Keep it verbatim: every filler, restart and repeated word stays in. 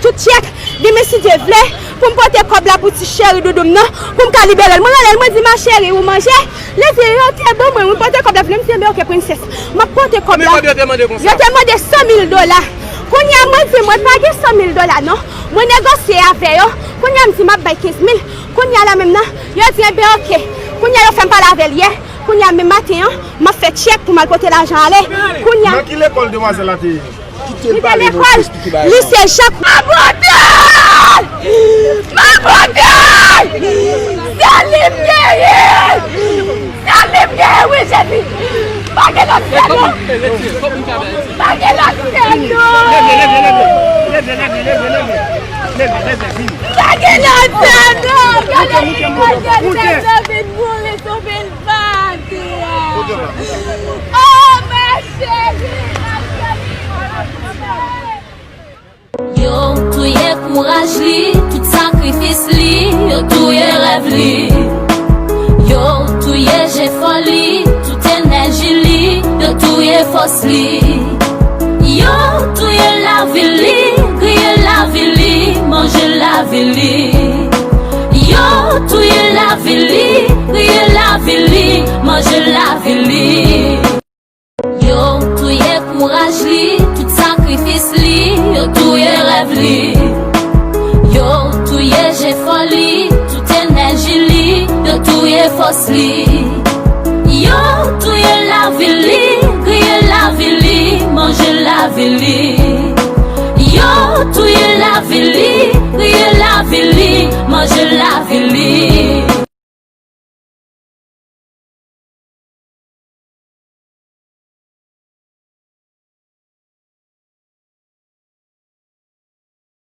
Tout chèk, demen si Dye vle, pou m pote kòb la pou ti cheri doudou m nan, pou m ka libere l. Mwen rele l, mwen di, ma chérie, ou manje? Li di, yo te ban mwen, mwen pote kòb la vini, m di, enben, oke, prensès. M ap pote kòb la. Konbyen kòb yo te mande konsa? Yo te mande san mil dola. Kounye a, mwen di, mwen pa gen san mil dola, non. Mwen negosye avè yo. Kounye a, m di, m ap bay kenz mil. Kounye a la menm nan, yo di, enben, oke. Kounye a, yo fè m pale avè l yè. Kounye a, menm maten an, m ap fè chèk pou m al pote lajan ale. Kounye a, nan ki lekòl demwazèl la te ye? Li te lekòl lise Jak. M abandone! M abandone! Sèl li m genyen! Sèl li m genyen, wi, Jezi! Pa gen lòt sè, non! Pa gen lòt sè, non! Pa gen lòt sè, non! Gade lòt sè, non! Vin boule sou vil. Pati a. Oh, ma chérie, ma chérie. Yo touye kouraj li, tout sakrifis li, yo touye rèv li. Yo touye jefò li, tout enèji li, yo touye fòs li. Yo touye lavi li, griye lavi li, manje lavi li. Yo touye lavi li, griye lavi li, manje lavi li. Yo touye kouraj li, tout sakrifis li, yo touye rèv li. Yo touye jefò li, tout enèji li, yo touye fòs li. Yo touye lavi li, griye lavi li, manje lavi li. Yo touye lavi li, griye lavi li, manje lavi li.